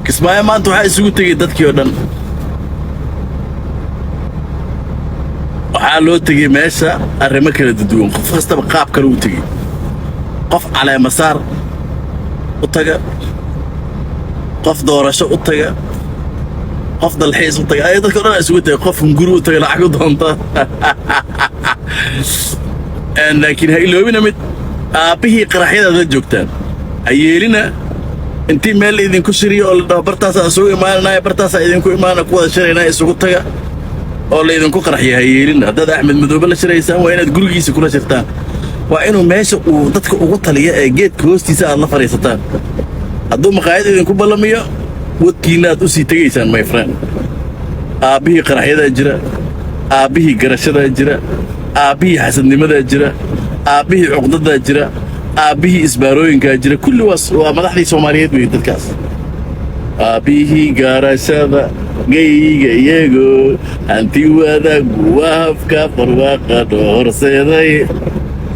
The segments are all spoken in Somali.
Kismaayo maanta waxaa isugu tegey dadkii oo dhan. Waxaa loo tegey meesha arrimo kala duwan, qof kastaba qaab kale u tegey. Qof caleemasaar u taga, qof doorasho u taga, qof dalxiis u taga, ay dadka o dhan isugu tegay, qof hunguri u taga, lacag u doonta. Laakiin ha iloobina mid: aabbihii qaraxyadaad la joogtaan. Ha yeelina intii meel idinku shiriyo oo la dhaho bartaasaa isugu imaananaya, bartaasaa idinku imaanana, ku wada shiraynaa, isugu taga oo laydinku qarxiya. Ha yeelina. Haddaad Axmed Madoobe la shiraysaan, waa inaad gurigiisa kula shirtaan, waa inuu meesha uu dadka ugu taliya ee geedka hoostiisa aad la fadhiisataan. Hadduu maqaayad idinku ballamiyo, wadkiinna aad u sii tegaysaan. My friend, aabbihii qaraxyadaa jira, aabbihii garashadaa jira, aabbihii xasadnimadaa jira, aabbihii cuqdadaa jira, aabbihii isbaarooyinkaa jira. Kulli waa madaxdii Soomaaliyeed wey dadkaas. Aabbihii garashada gayga iyagoo hanti wadagu waafka barwaaqa horseeday,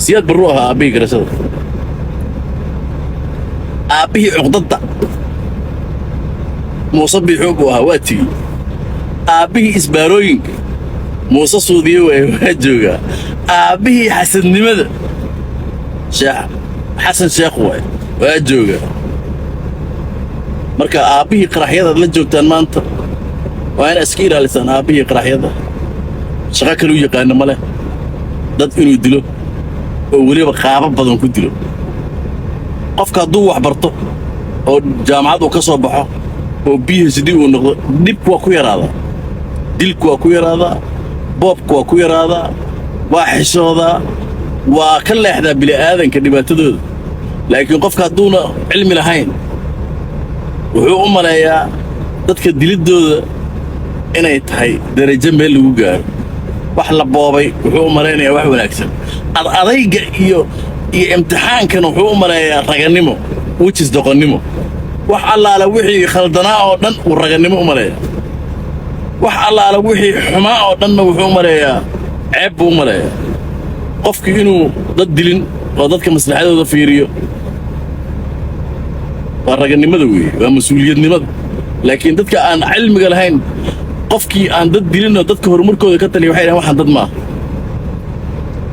Siyaad Barruu ahaa aabbihii garashada. Aabbihii cuqdadda Muuse Biixuu buu ahaa, waa tigi. Aabbihii isbaarooyinka Muuse Suudiye waaye, waa joogaa. Aabbihii xasadnimada Sheekh Xasan Sheekh waaye, waa joogaa. Marka aabbihii qaraxyadaad la joogtaan maanta, waa inaad iska ilaalisaan. Aabbihii qaraxyada shaqo kale u yaqaano ma leh, dad inuu dilo oo weliba qaabo badan ku dilo. Qofka hadduu wax barto oo jaamacad uu ka soo baxo oo PhD uu noqdo, dhibku waa ku yaraadaa, dilku waa ku yaraadaa, boobku waa ku yaraadaa, waa xishoodaa, waa ka leexdaa bini'aadanka dhibaatadooda. Laakiin qofka hadduuna cilmi lahayn, wuxuu u maleeyaa dadka diliddooda inay tahay derajo meel lagu gaaro. Wax la boobay wuxuu u malaynayaa wax wanaagsan. Ad adayga iyo imtixaankan wuxuu u maleeyaa ragannimo, which is doqonnimo. Wax allaala wixii khaldanaa oo dhan uu ragannimo u maleeyaa, wax allaala wixii xumaa oo dhanna wuxuu u maleeyaa ceeb buu u maleeyaa. Qofki inuu dad dilin oo dadka maslaxadooda fiiriyo waa ragannimada weeye, waa mas-uuliyadnimada. Laakiin dadka aan cilmiga lahayn, qofkii aan dad dilinoo dadka horumarkooda ka taliya, waxay dhahan waxaan dad maaha.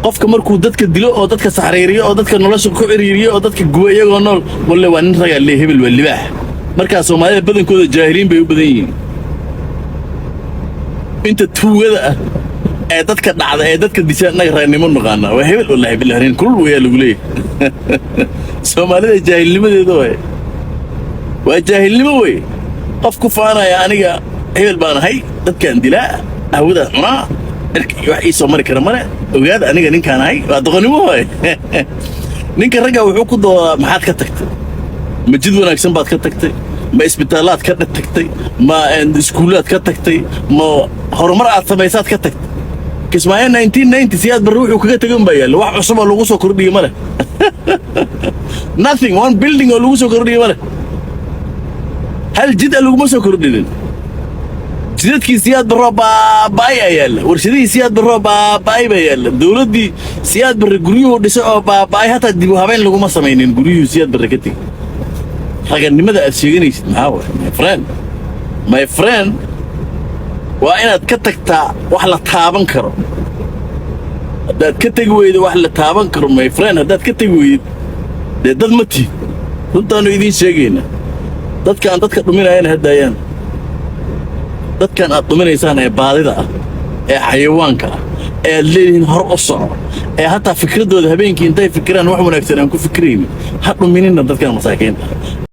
Qofka markuu dadka dilo oo dadka saxriiriyo oo dadka nolosha ku ciriiriyo oo dadka guba iyagoo nool, walle waa nin ragaa lee, hebel waa libaax. Markaa Soomaalida badankooda jaahiliin bay u badan yihiin. Inta tuugada ah ee dadka dhacda ee dadka disha annaga ragnimo naqaanaa. Waa hebel, wallahi billahi nin kulul weeyaa lagu leeyahay. Soomaalida jaahilnimadeeda waay, waa jaahilnimo wey. Qof ku faanaya aniga hebel baan ahay, dadkaan dilaa, hawadaan cunaa, cirka iyo wax ii soo mari kara male, ogaada aniga ninkaan ahay, waa doqonnimo waay. Ninka ragga wuxuu ku doodaa: maxaad ka tagtay? Ma jid wanaagsan baad ka tagtay? Ma isbitaalaad ka tagtay? Ma iskuullaad ka tagtay? Ma horumar aad samaysaad ka tagtay? Kismaayo 1990 Siyaad Barre wuxuu kaga tegay unbaa yaalla. Wax cusub oo lagu soo kordhiyey ma leh. Nothing, one building oo lagu soo kordhiyey ma leh, hal jid a laguma soo kordhinin. Jidadkii Siyaad Barroo baaba'ay ayaa yaalla, warshadihii Siyaad Barroo baaba'ay baa yaalla, dowladdii Siyaad Barre guryuhu dhisay oo baaba'ay, hataa dib u habeyn laguma samaynin guryuhu Siyaad Barre ka tegey. Raganimada aad sheeganaysid maxaa waay, my friend? My friend, waa inaad ka tagtaa wax la taaban karo. Haddaad ka tegi weydo wax la taaban karo, my friend, haddaad ka tegi weydid, dee dad ma tihid. Runtaannu idiin sheegaynaa. Dadkaan dadka dhuminayana haddaayaan, dadkan aad dhuminaysaan ee baadida ah ee xayawaanka ah ee aad leedihiin hor u soco, ee hataa fikraddooda habeenkii intay fikiraan wax wanaagsan aan ku fikiraynin, ha dhuminina dadkan masaakiinta ah.